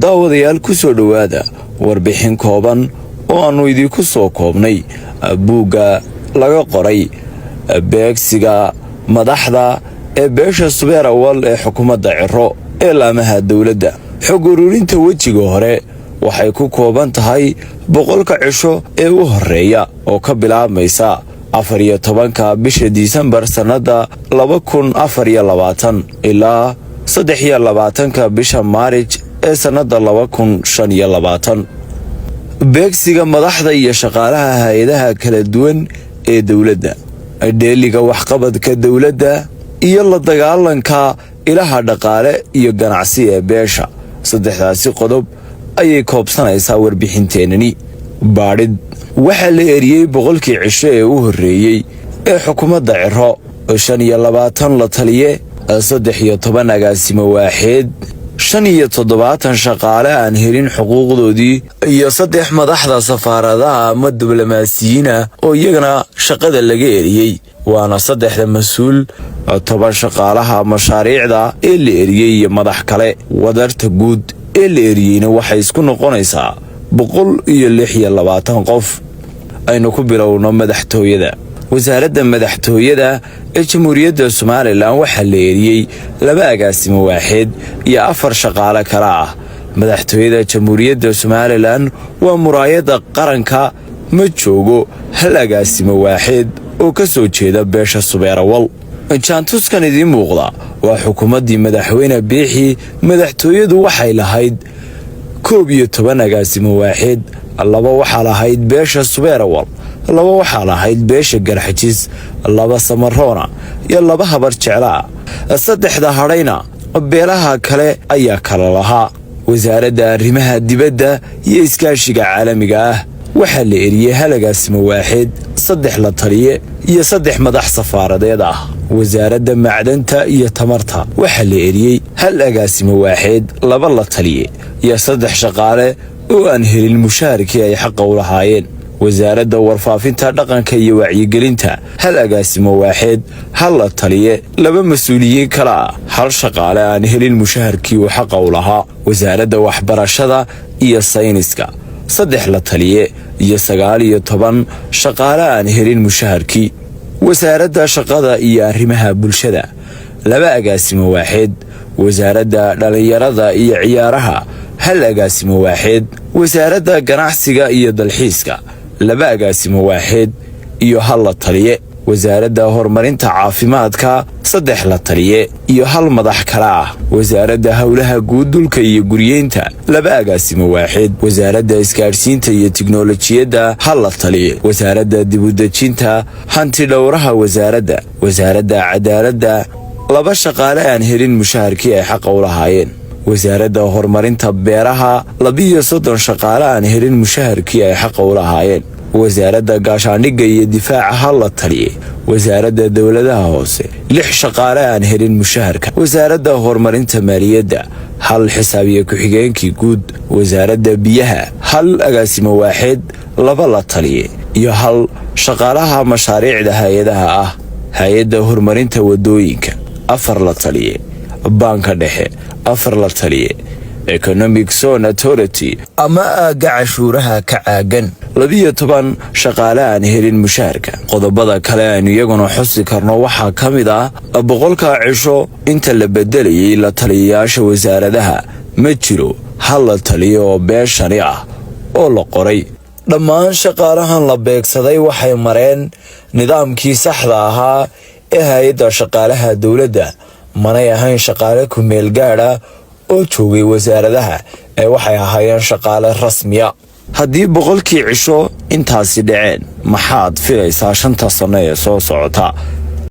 Daawadayaal, ku soo dhowaada warbixin kooban oo aannu idinku soo koobnay buugga laga qoray beegsiga madaxda ee beesha Subeer Awal ee xukuumadda Ciro ee laamaha dowladda. Xog ururinta wejiga hore waxay ku kooban tahay 100-ka cisho ee u horeeya, oo ka bilaabmaysa 14-ka bisha Disembar sannadda 2024 ilaa 23-ka bisha Maarij ee sannadda 2025. Beegsiga madaxda iyo shaqaalaha hay-adaha kala duwan ee dowladda, dheeliga waxqabadka dowladda iyo la dagaalanka ilaha dhaqaale iyo ganacsi ee beesha, saddexdaasi qodob ayay koobsanaysaa warbixinteennani. Baadhid: waxaa la eriyey 100-kii cisho ee u horreeyey ee xukuumadda Ciro 25 la taliye, 13 agaasimo waaxeed, 75 shaqaale aan helin xuquuqdoodii iyo saddex madaxda safaaradaha ama diblomaasiyiina oo iyagana shaqada laga eriyey, waana saddexda mas-uul, 10 shaqaalaha mashaariicda ee la eriyey iyo madax kale. Wadarta guud ee la eriyeyna waxay isku noqonaysaa 126 qof. Aynu ku bilowno madaxtooyada. Wasaaradda madaxtooyada ee Jamhuuriyadda Somaliland waxaa la eriyey laba agaasimo waaxeed iyo afar shaqaale kale ah. Madaxtooyada Jamhuuriyadda Somaliland waa muraayadda qaranka. Ma joogo hal agaasimo waaxeed oo ka soo jeeda beesha Subeerawal. Jaantuskan idiin muuqda waa xukuumaddii madaxweyne Biixi. Madaxtooyadu waxay lahayd 11 agaasimo waaxeed. Laba waxaa lahayd beesha Subeerawal, laba waxaa lahayd beesha Garxajis, laba Samaroona iyo laba Habar Jeclaa. Saddexda hadhayna beelaha kale ayaa kala lahaa. Wasaaradda arrimaha dibadda iyo iskaashiga caalamiga ah waxaa la eriyey hal agaasimo waaxeed, saddex la taliye iyo saddex madax safaaradeed ah. Wasaaradda macdanta iyo tamarta waxaa la eriyey hal agaasimo waaxeed, laba la taliye iyo saddex shaqaale oo aan helin mushaharkii ay xaqa u lahaayeen. Wasaaradda warfaafinta, dhaqanka iyo wacyigelinta, hal agaasimo waaxeed, hal la taliye, laba mas-uuliyiin kale ah, hal shaqaale aan helin mushaharkii uu xaqa u lahaa. Wasaaradda waxbarashada iyo sayniska, saddex la taliye iyo 19 shaqaale aan helin mushaharkii. Wasaaradda shaqada iyo arrimaha bulshada, laba agaasimo waaxeed. Wasaaradda dhallinyarada iyo ciyaaraha, hal agaasimo waaxeed. Wasaaradda ganacsiga iyo dalxiiska, laba agaasimo waaxeed iyo hal la taliye. Wasaaradda horumarinta caafimaadka, saddex la taliye iyo hal madax kale ah. Wasaaradda howlaha guud, dhulka iyo guryeynta, laba agaasimo waaxeed. Wasaaradda isgaadhsiinta iyo tiknolojiyadda, hal la taliye. Wasaaradda dibudejinta, hanti dhowraha wasaaradda, wasaaradda cadaaladda, laba shaqaale aan helin mushaharkii ay xaqa u lahaayeen. Wasaaradda horumarinta beeraha, 32 shaqaale aan helin mushaharkii ay xaqa u lahaayeen. Wasaaradda gaashaandhigga iyo difaaca, hal la taliye. Wasaaradda dowladaha hoose, lix shaqaale aan helin mushaharka. Wasaaradda horumarinta maaliyadda, hal xisaabiye ku-xigeenkii guud. Wasaaradda biyaha, hal agaasimo waaxeed, laba la taliye iyo hal shaqaalaha mashaariicda hay-adaha ah. Hay-adda horumarinta wadooyinka, afar la taliye. Baanka dhexe, afar la taliye. Economic Zone Authority ama aagga cashuuraha ka caagan, 12 shaqaale aan helin mushaharka. Qodobada kale aynu iyaguna xusi karno waxaa ka mid ah, 100-ka cisho inta la bedelayay la taliyayaasha wasaaradaha, ma jiro hal la taliyo oo beeshani ah oo la qoray. Dhammaan shaqaalahan la beegsaday waxay mareen nidaamkii saxda ahaa ee hay-adda shaqaalaha dowladda. Manay ahayn shaqaale ku-meel gaadha oo joogay wasaaradaha ee waxay ahaayeen shaqaale rasmiya. Haddii 100-kii cisho intaasi dhaceen, maxaad filaysaa 5-ta sanno ee soo socota?